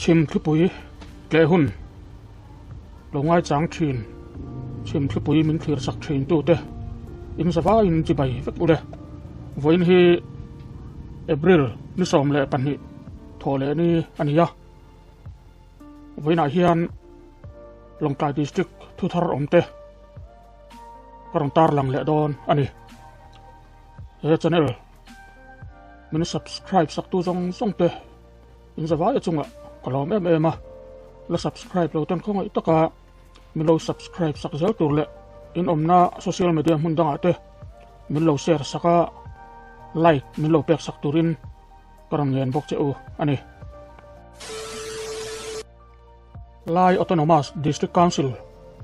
Chhim thlipui tleh hun lo ngaichang thin, chhim thlipui min thlir sak thin tute in zavaiin chibai vek ule. Vawiin hi April ni 12 thawh leh ni a ni a, vawiinah hian Lawngtlai District thuthar awmte ka rawn tarlang leh dawn a ni. He channel min subscribe sak tu zawng zawng te in zavai chungah ka lawm em em a, la subscribe lo ten khawngaih taka min lo subscribe sak zel tur leh in awmna social media hmun dangah te min lo share sak a, like min lo pek sak turin ka rawn ngen bawk che u a ni. Lai Autonomous District Council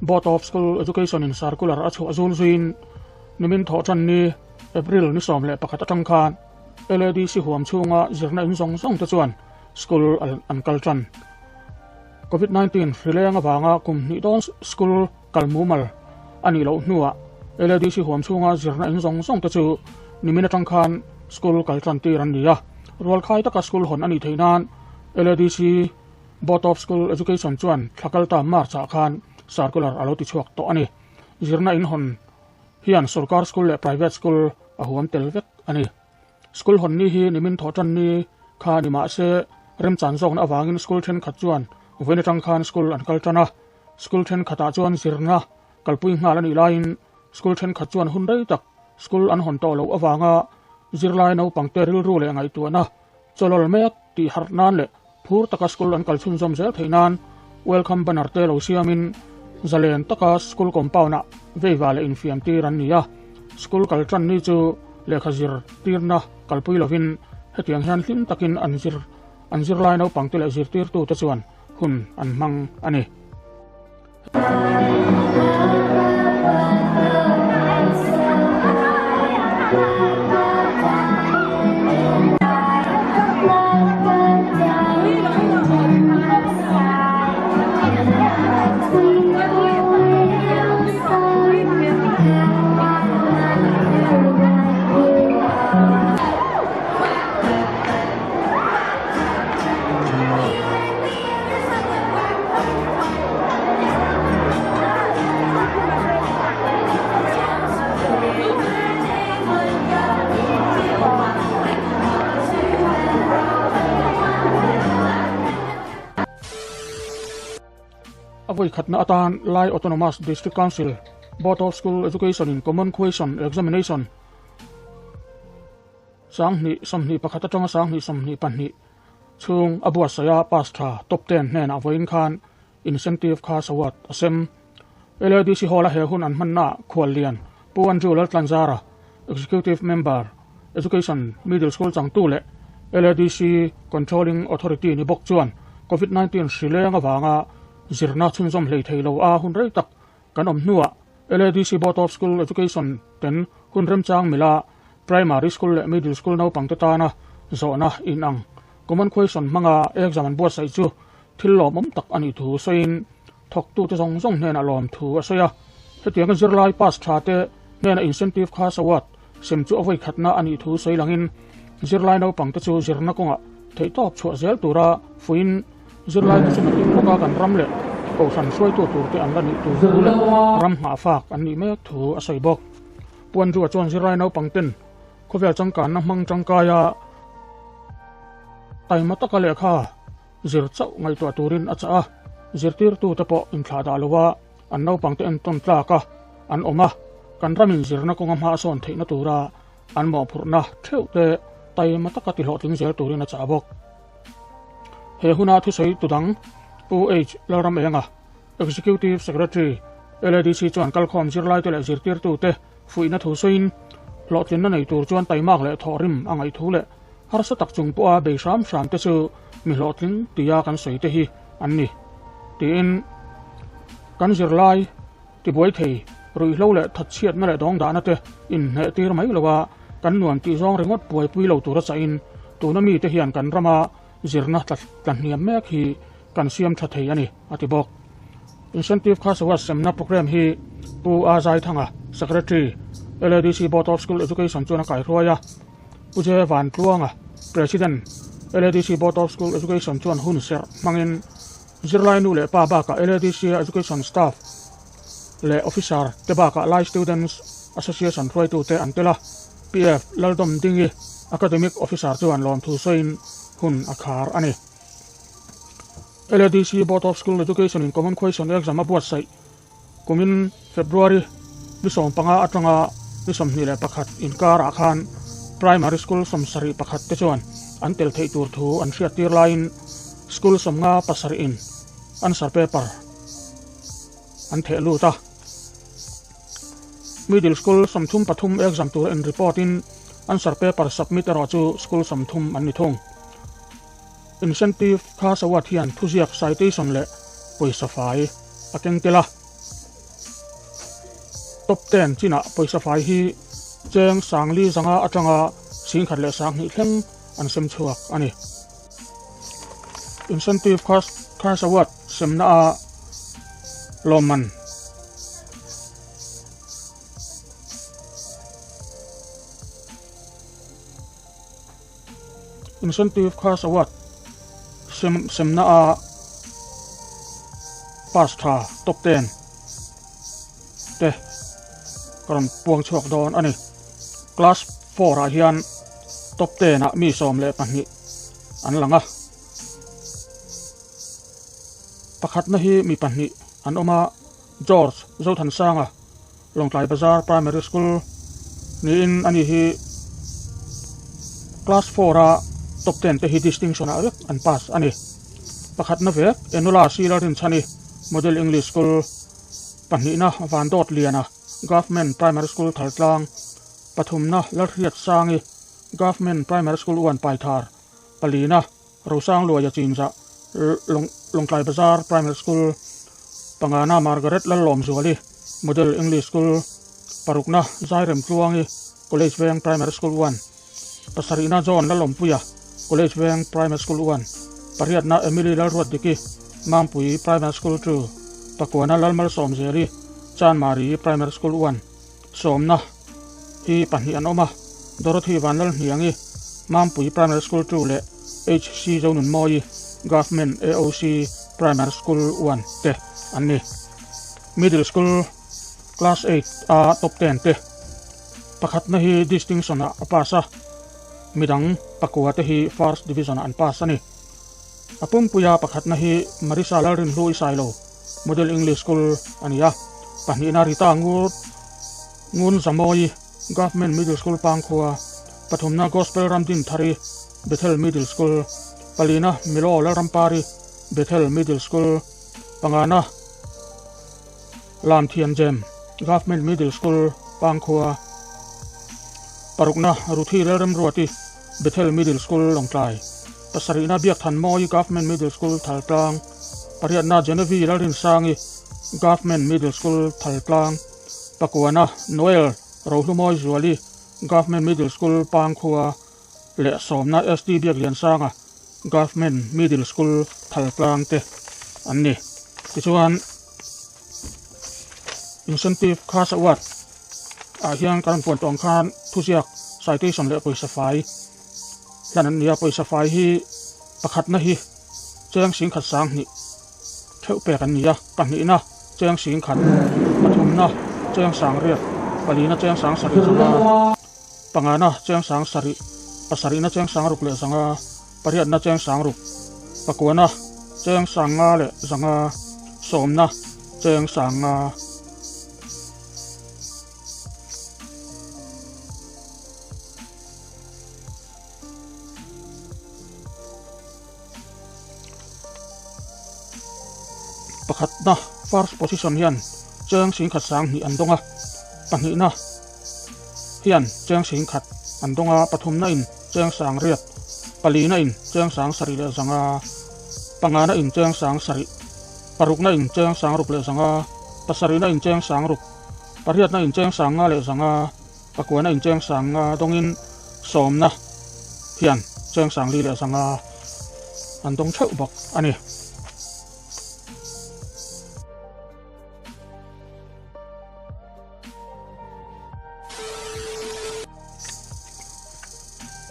Board of School Education in circular a chhuah zul zuiin nimin thawh tan ni April ni 11 atang khan LADC huam chhunga zirna in zawng zawng te chuan school an kal tan. Covid-19 hrileng avanga kum hnih dawn school kal mumal a nih loh hnuah LADC huam chhunga zirna in zawng zawng te chu nimin atang khan school kal tan tir an ni a. Rualkhai taka school hawn a nih theih nan LADC Board of School Education chuan thla kalta March-ah khan circular a lo ti chhuak tawh a ni. Zirna in hawn hian sorkar school leh private school a huam tel vek a ni. School hawn ni hi nimin thawh tan ni kha ni mah se remchan zawkna avangin school thenkhat chuan vawiin atang khan school an kal tan a. School thenkhatah chuan zirna kalpui nghal a nih laiin school thenkhat chuan hun rei tak school an hawn tawh loh avanga zirlai naupangte rilru leh ngaihtuahna chawlawl mek tih harh nan leh phur taka school an kal chhunzawm zel theih nan welcome banner te lo siamin zalen taka school compound ah veiva leh infiam tir an ni a. School kal tan ni chu lehkha zir tirna kalpui lovin hetiang hian hlim takin an zir an zirlai naupang te leh zirtirtu te chuan hun an hmang a ni. A vawi khatna atan Lai Autonomous District Council Board of School Education in Common Question Examination 2021 atanga 2022 chhung a buatsaih a pass tha top ten hnenah vawiin khan incentive kha sawat a sem. LADC Hall a he hun an hmannaah Khuallian Pu Andrew Laltlanzara, Executive Member, Education Middle School changtu leh LADC Controlling Authority ni bawk chuan Covid 19 hri leng avanga zirna chhunzawm hlei thei lo a hun rei tak kan awm hnuah LADC Board of School Education ten hun remchang mila Primary School leh Middle School naupangte tana zawhna inang Common Question hmanga exam an buatsaih chu thil lawmawm tak a nih thu sawiin thawktute zawng zawng hnenah lawm thu a sawi a. Hetianga zirlai pass tha te hnena incentive khas award sem chu a vawi khatna a nih thu sawi langin zirlai naupangte chu zirna kawngah theihtawp chhuah zel tura fuiin zirlaite chu nakin lawka kan ram leh kohhran hruaitu turte an la nih tur thu leh ram nghahfak an nih mek thu a sawi bawk. Puanrua chuan zirlai naupangten khawvel changkanna hmang tangkaia taima taka lehkha zir chauh ngaihtuah turin a chah a, zirtirtute pawh inthlah dah lova an naupangte entawn tlak a an awm a, kan ramin zirna kawnga hma a sawn theihna tura an mawhphurhna theuhte taima taka tihlawhtling zel turin a chah bawk. He huna thusawi tudang Pu H. Lalramenga, Executive Secretary, LADC chuan kalkhawm zirlaite leh zirtirtute fuihna thu sawiin hlawhtlinna nei tur chuan taimak leh thawhrim a ngaih thu leh harsa tak chung pawha bei hram hram te chu mi hlawhtling tia kan sawi te hi an ni tiin kan zirlai tibuai thei ruihhlo leh thatchhiatna leh dawngdahna te inhneh tir mai loa kan nuam tih zawng ringawt buaipui lo tura chahin tuna mite hian kan rama zirna tla hniam mek hi kan siam tha thei a ni, a ti bawk. Incentive Khasawa semna programme hi Pu A Zaithanga, Secretary, LADC Board of School Education chuan a kaihruai a, Pu J Vantluanga, President, LADC Board of School Education chuan hun serh hmangin zirlai nu leh pa bakah LADC a Education Staff leh Officer te bakah Lai Students Association hruaitute an tel a. PF Laldawm Dingi, Academic Officer chuan lawmthu sawiin hun a khar a ni. LADC Board of School Education in Common Question Exam a buatsaih kumin February ni 15 atanga ni 21 inkarah khan Primary School 71 te chuan an tel theih tur thu an hriat tir laiin School 57 in answer paper an theh lut a. Middle School 33 exam tur in report in answer paper submit erawh chu School 30 an ni thung. Incentive kha sawat hian thuziak citation leh pawisa fai a keng tel a. Top 10 chinah pawisa fai hi cheng sangli zanga atanga singkhat leh sanghnih thleng an sem chhuak a ni. Incentive kha sawat semna a lawmman Incentive Cash Award sem semna a pass tha top 10 te ka rawn puang chhuak dawn a ni. Class 4 ah hian top 10 ah mi 12 an lang a. Pakhatna hi mi pahnih an awm a, George Zothansanga Lawngtlai Bazar Primary School niin ani hi Class 4 a top 10 te hi distinction ah vek an pass a ni. Pakhatna vek Enola Sila Rinchhani Model English School, pahnihna Vandawt Liana Government Primary School Thaltlang, pathumna Lalhriat Sangi Government Primary School Uan Paithar, palina Rosang Luaia Chinza Lawngtlai Bazar Primary School, pangana Margaret Lallawm Zuali Model English School, parukna Zairem Tluangi College Veng Primary School 1, pasarihna John Lallawmpuia College Veng Primary School 1, pariatna Emily Lalruatdiki Mampui Primary School 2, pakuana Lalmalsawm Zeli Chanmari Primary School 1, sawmna hi pahnih an awm a, Dorothy Vanlalhniangi Mampui Primary School 2 leh HC Zonunmawi Government AOC Primary School 1 te an ni. Middle School Class 8 a top 10 te pakhatna hi distinction ah a pass a, midang pakua te hi first division ah an pass a ni. A pumpuia pakhatna hi Marisa Lalrinhlu Isailo Model English School a ni a, pahnihna Rita Ngur Ngun Zamawi Government Middle School Pangkhua, pathumna Gospel Ramdin Thari Bethel Middle School, palina Milo Lalrampari Bethel Middle School, pangana Lam Thian Jem Government Middle School Pangkhua, parukna Ruthi Lalremruati Bethel Middle School Lawngtlai, pasarihna Biakthan Mawi Government Middle School Thaltlang, pariatna Genevieve Lalrinsangi Government Middle School Thaltlang, pakuana Noel Rohlumawi Zuali Government Middle School Pangkhua leh sawmna ST Biakliansanga Government Middle School Thaltlang te an ni. Tichuan Incentive Cash Award ah hian kan rawn puan tawh ang khan thuziak citation leh pawisa fai hlan an ni a, pawisa fai hi pakhatna hi cheng singkhat sanghnih theuh pek an ni a, pahnihna cheng singkhat, pathumna cheng sangriat, palina cheng sang sarih zanga, pangana cheng sang sarih, pasarihna cheng sangruk leh zanga, pariatna cheng sangruk, pakuana cheng sanga leh zanga, sawmna cheng sanga. Pakhatna first position hian cheng singkhat sanghnih an dawng a, pahnihna hian cheng singkhat an dawng a, pathumna in cheng sangriat, palina in cheng sang sarih leh zanga, pangana in cheng sang sarih, parukna in cheng sangruk leh zanga, pasarihna in cheng sangruk, pariatna in cheng sanga leh zanga, pakuana in cheng sanga dawngin sawmna hian cheng sangli leh zanga an dawng theuh bawk a ni.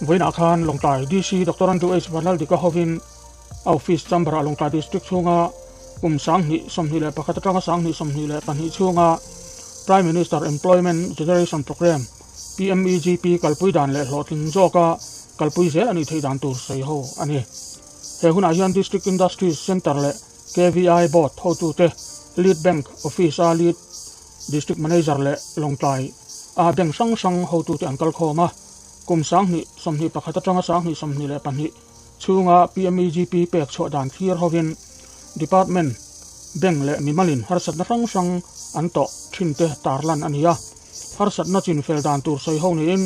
Vawiinah khan Lawngtlai DC Doctor Andrew H Vanlaldika hovin a office chamber-ah Lawngtlai District chhunga kum 2021 atanga 2022 chhunga Prime Minister Employment Generation Programme, PMEGP, kalpui dan leh hlawhtling zawka kalpui zel a nih theih dan tur sawi ho a ni. He hunah hian District Industries Centre leh KVI Board hotute, Lead Bank Office-a Lead District Manager leh Lawngtlai a bank hrang hrang hotute an kalkhawm a. Kum 2021 atanga 2022 chhunga PMEGP pek chhuah dan thlir hovin Department, Bank leh mimalin harsatna hrang hrang an tawh thinte tarlan a ni a. Harsatna chin fel dan tur sawi ho niin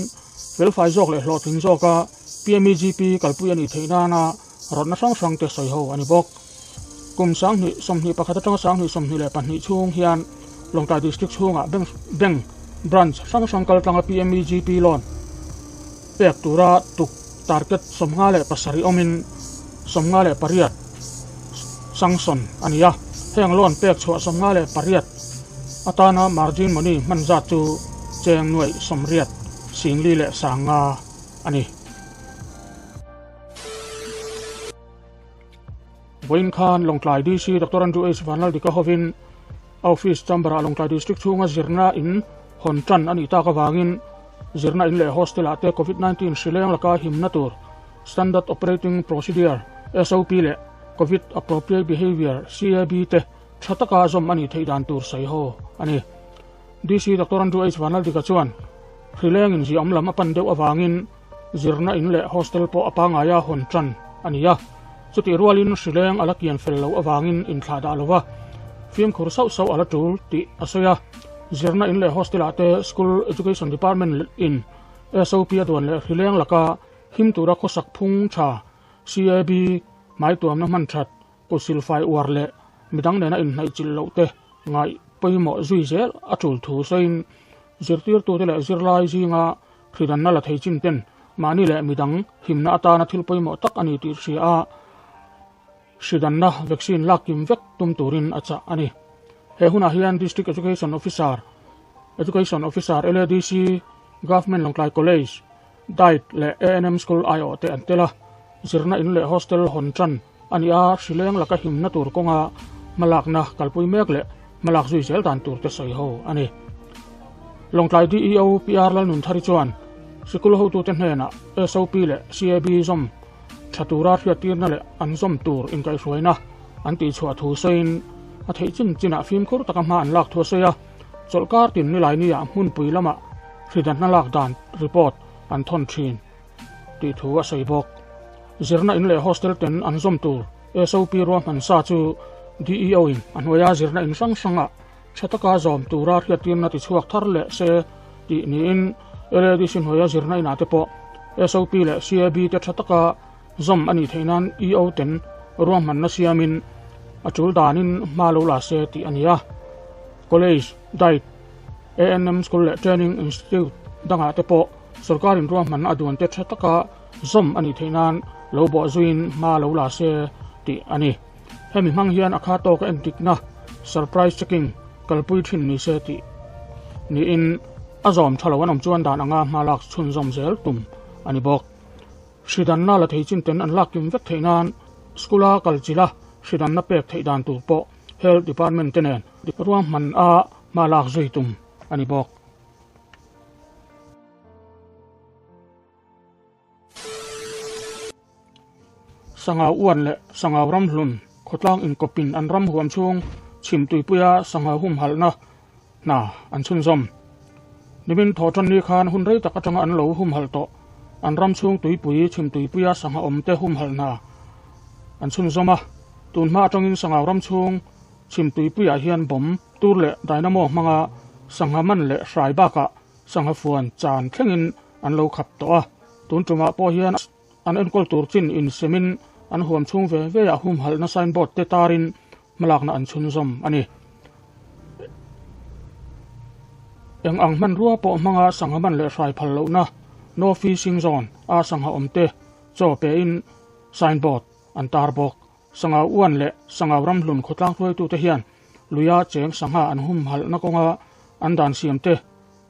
felfai zawk leh hlawhtling zawka PMEGP kalpui a nih theih nana rawtna hrang hrangte sawi ho a ni bawk. Kum 2021 atanga 2022 chhung hian Lawngtlai District chhungah Bank Bank Branch hrang hrang kaltlanga PMEGP loan pek tura tuk target 57 awmin 58 sanction a ni a. Heng loan pek chhuah 58 atana margin money hman zat chu cheng nuaih 80 singli leh sanga a ni. Vawiin khan Lawngtlai DC Doctor Andrew H Vanlaldika hovin a office chamber-ah Lawngtlai District chhunga zirna in hawn tan a nih tak avangin zirna in leh hostel-ah te Covid-19 hri leng laka himna tur Standard Operating Procedure, SOP, leh Covid Appropriate Behaviour, CAB, te tha taka zawm a nih theih dan tur sawi ho a ni. DC Doctor Andrew H Vanlaldika chuan hri lengin ziahawm lam a pan deuh avangin Zirna in leh hostel pawh a pangaia hawn tan a ni a, chutih rualin hri leng a la kian fel loh avangin inthlah dah lo va, fimkhur sauh sauh a la tul tih a sawi a. Zirna in leh hostel-ah te School Education Department in SOP a duan leh hri leng laka him tura khawsak phung tha CAB hmaituamna hman that kut silfai uar leh midang nena inhnaihchilh loh te ngaih pawimawh zui zel a tul thu sawiin zirtirtute leh zirlai zinga hridanna la thei chin ten mahni leh midang himna atana thil pawimawh tak a ni tih hria a, hridanna vaccine lak kim vek tum turin a chah a ni. He hunah hian District Education Officer, Education Officer, LADC, Government Lawngtlai College, Diet leh ANM School aiawh te an tel a, zirna in leh hostel hawn tan a ni a, hrileng laka himna tur kawnga hmalakna kalpui mek leh hmalak zui zel dan tur te sawi ho a ni. Lawngtlai DEO PR Lalnunthari chuan sikul hotute hnenah SOP leh CAB zawm tha tura hriattirna leh an zawm tur inkaihhruaina an tihchhuah thu sawiin a theih chin chinah fimkhur taka hma an lak thu a sawi a. Chawlhkar tin Nilaini-ah hmunpui lamah hridanna lak dan report an thawn thin tih thu a sawi bawk. Zirna in leh hostel ten an zawm tur SOP ruahman sa chu DEO in a hnuaia zirna in hrang hrangah tha taka zawm tura hriattirna tichhuak thar leh se tih niin LADC hnuaia zirna inah te pawh SOP leh CAB te tha taka zawm a nih theih nan EO ten ruahmanna siamin a tul danin hma lo la se tih a ni a. College, Diet, ANM School leh Training Institute dangah te pawh sorkarin ruahmanna a duan te tha taka zawm a nih theih nan lo bawh zuiin hma lo la se tih a ni. Hemi hmang hian a kha tawka entikna, surprise checking, kalpui thin ni se tih niin a zawm tha lo an awm chuan dan anga hma lak chhunzawm zel tum a ni bawk. Hridanna la thei chin ten an lak kim vek theih nan school-a kal chila hridanna pek theih dan tur pawh Health Department te nen ruahman a hma lak zui tum a ni bawk. Sangau uan leh Sangau ramhlun khawtlang inkawpin an ram huam chhung chhim tuipuia sangha humhalhna hna an chhunzawm. Nimin thaw tan ni khan hun rei tak atanga an lo humhalh tawh an ram chhung tuipui chhim tuipuia sangha awmte humhalh hna an chhunzawm a. Tun hma atangin sangau ram chhung chhim tuipuiah hian bomb tur leh dynamo hmanga sangha man leh hrai bakah sangha fuan chan thlengin an lo khap tawh a. Tun tumah pawh hian an enkawl tur chin insemin an huam chhung ve ve ah humhalhna signboard te tarin hmalakna an chhunzawm a ni. Eng ang hmanrua pawh hmanga sangha man leh hrai phal lohna No Fishing Zone a sangha awmte chaw pein signboard an tar bawk. Sangau uan leh sangau ramhlun khawtlang hruaitute hian luia cheng sangha an humhalhna kawnga an dan siamte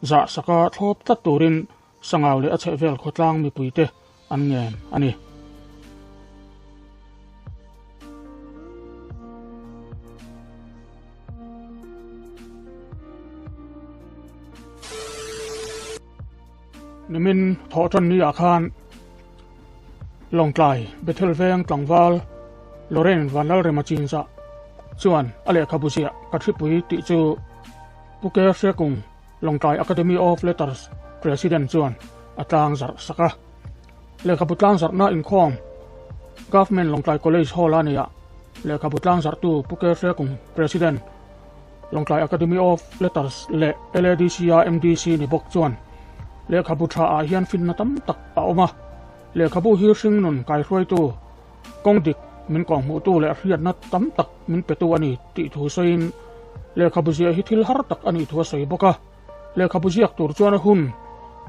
zah saka thlawp tlat turin sangau leh a chhehvel khawtlang mipuite an ngen a ni. Nimin thawhṭan ni ah khan Lawngtlai Bethel Veng tlangval Lorraine Vanlalrema Chinzah chuan a lehkhabu ziah Ka Thlipui tih chu Pu Ke Hriakung Lawngtlai Academy of Letters President chuan a tlangzarh sak a. Lehkhabu tlangzarhna inkhawm Government Lawngtlai College Hall a ni a, lehkhabu tlangzarhtu Pu Ke Hriakung President Lawngtlai Academy of Letters leh LADC-a MDC ni bawk chuan lehkhabu tha ah hian finna tam tak a awm a, lehkhabu hi hringnun kaihruaitu, kawng dik min kawhhmuhtu leh hriatna tam tak min petu a ni tih thu sawiin lehkhabu ziah hi thil har tak a nih thu a sawi bawk a, lehkhabu ziak tur chuan a hun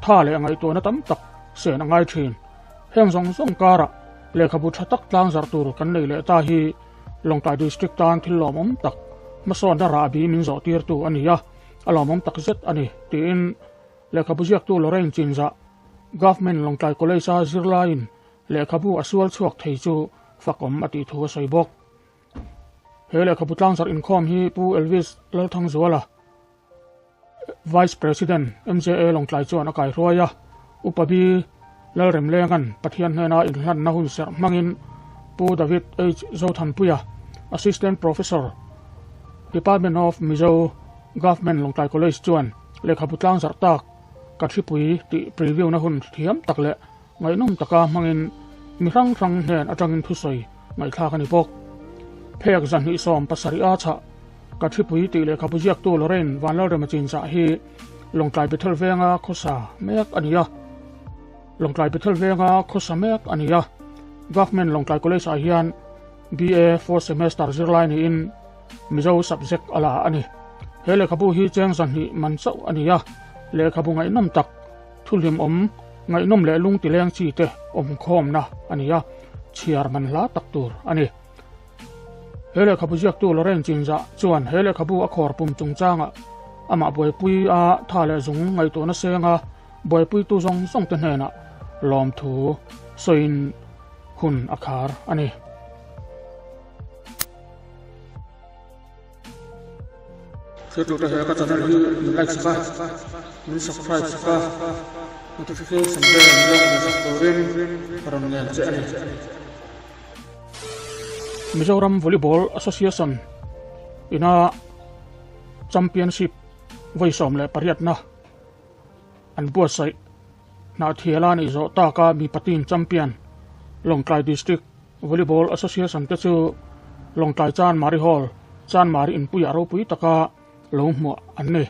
tha leh ngaihtuahna tam tak sen a ngai thin. Heng zawng zawng karah lehkhabu tha tak tlangzarh tur kan nei leh ta hi Lawngtlai District tan thil lawmawm tak hmasawnna rahbi min zawhtirtu a ni a, a lawmawm tak zet a ni, tiin lehkhabu ziaktu Lorraine Chinzah, Government Lawngtlai College-a zirlaiin lehkhabu a sual chhuak thei chu fakawm a tih thu a sawi bawk. He lehkhabu tlangzarh inkhawm hi Pu Elvis Lalthangzuala, Vice President MJA Lawngtlai chuan a kaihruai a, Upa B. Lalremlenga'n Pathian hnena inhlanna hun serh hmangin Pu David H. Zothanpuia, Assistant Professor, Department of Mizo, Government Lawngtlai College chuan lehkhabu tlangzarh tak Ka Thlipui tih preview na hun thiam tak leh ngaihnawm taka hmangin mi hrang hrang hnen atangin thusawi ngaihthlak a ni bawk. Phek 270 a chhah Ka Thlipui tih lehkhabu ziaktu Lorraine Vanlalrema Chinzah hi Lawngtlai Bethel Venga khawsa mek a ni a. Lawngtlai Bethel Venga khawsa mek a ni a. Government Lawngtlai College ah hian BA fourth semester zirlai niin Mizo subject a la a ni. He lehkhabu hi cheng 200 man chauh a ni a, lehkhabu ngaihnawm tak Thuhlimawm, ngaihnawm leh lungtileng chi te awmkhawmna a ni a, chhiar man hla tak tur a ni. He lehkhabu ziaktu Lorraine Chinzah chuan he lehkhabu a khawr pum chungchangah amah buaipui a tha leh zung ngaihtuahna senga buaipuitu zawng zawng te hnenah lawmthu sawiin hun a khar a ni. Hriattu te he ka channel hi min like sak a, min subscribe sak a, notification bell min lo on sak turin ka rawn ngen che a ni. Mizoram Volleyball Association ina Championship vawi 18 na an buatsaih Hnahthiala nih zawh taka mipa team champion Lawngtlai District Volleyball Association te chu Lawngtlai Chanmari Hall, Chanmari inpuiah ropui taka lo hmuah an ni.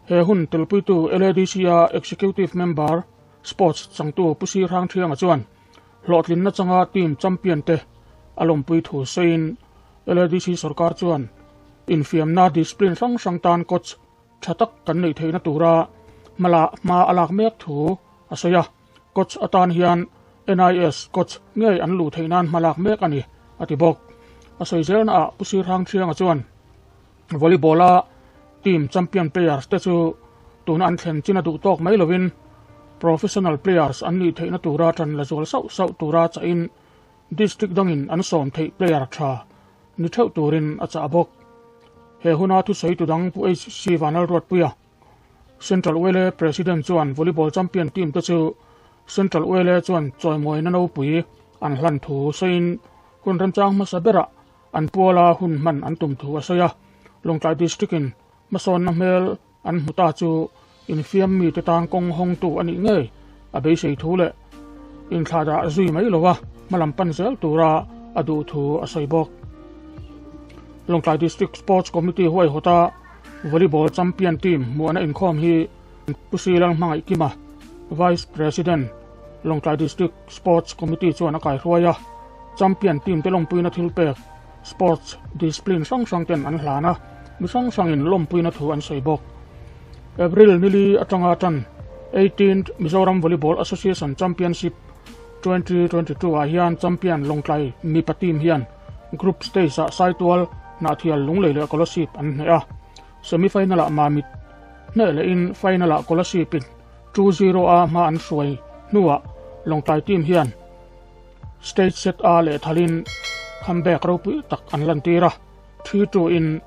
He hun telpuitu LADC-a Executive Member, Sports changtu Pu Sir Hrangthianga chuan hlawhtlinna changa team champion te a lawmpui thu sawiin LADC sorkar chuan infiamna discipline hrang hrang tan coach tha tak kan neih theihna tura hmala hma a lak mek thu a sawi a, coach atan hian NIS coach ngei an luh theih nan hma lak mek a ni, a ti bawk. A sawi zelna ah Pu Sir Hrangthianga chuan volleyball a team champion players te chu tuna an thlen chin a duh tawk mai lovin professional players an nih theihna tura tan la zual sauh sauh tura chahin district dangin an sawm theih player tha ni theuh turin a chah bawk. He huna thusawi tu dang Pu HC Vanlalruatpuia, Central Uele President chuan Volleyball Champion team te chu Central Uele chuan chawimawina nopui an hlan thu sawiin hun remchang hmasa berah an puala hun hman an tum thu a sawi a. Lawngtlai District in hmasawnna hmel an hmu ta chu infiam mite tan kawng hawngtu a nih ngei a beisei thu leh inthlahdah zui mai lova hmalam pan zel tura a duh thu a sawi bawk. Lawngtlai District Sports Committee huaihawta Volleyball Champion Team hmuahna inkhawm hi Pu Sri Lalhmangaihkima, Vice President, Lawngtlai District Sports Committee chuan a kaihruai a, Champion Team te lawmpuina thil pek Sports discipline hrang hrang ten an hlan a, mi hrang hrangin lawmpuina thu an sawi bawk. April nili atanga tan 18th Mizoram Volleyball Association Championship 2022 ah hian champion Lawngtlai mipa team hian group stage ah Saitual, Hnahthial, Lunglei leh Kolasib an hneh a. Semi-final ah Mamit hneh lehin final ah Kolasib in 2-0 a hma an hruai hnuah Lawngtlai team hian State set a leh thalin comeback ropui tak an lantir a, 3-2 in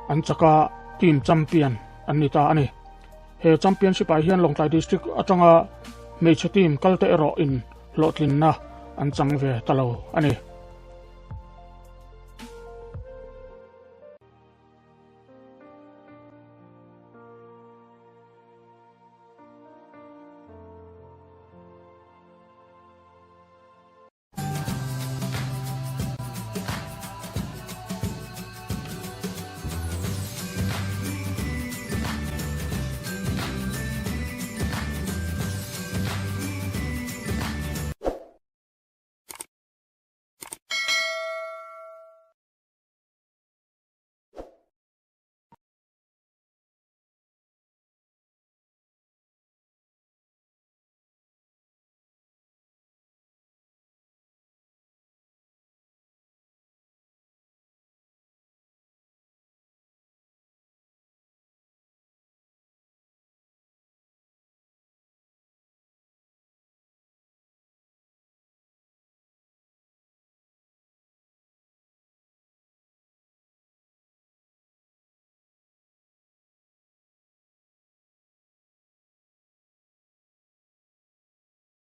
an chak a, team champion an ni ta a ni. He championship ah hian Lawngtlai District atanga hmeichhe team kalte erawh in hlawhtlinna an chang ve ta lo a ni.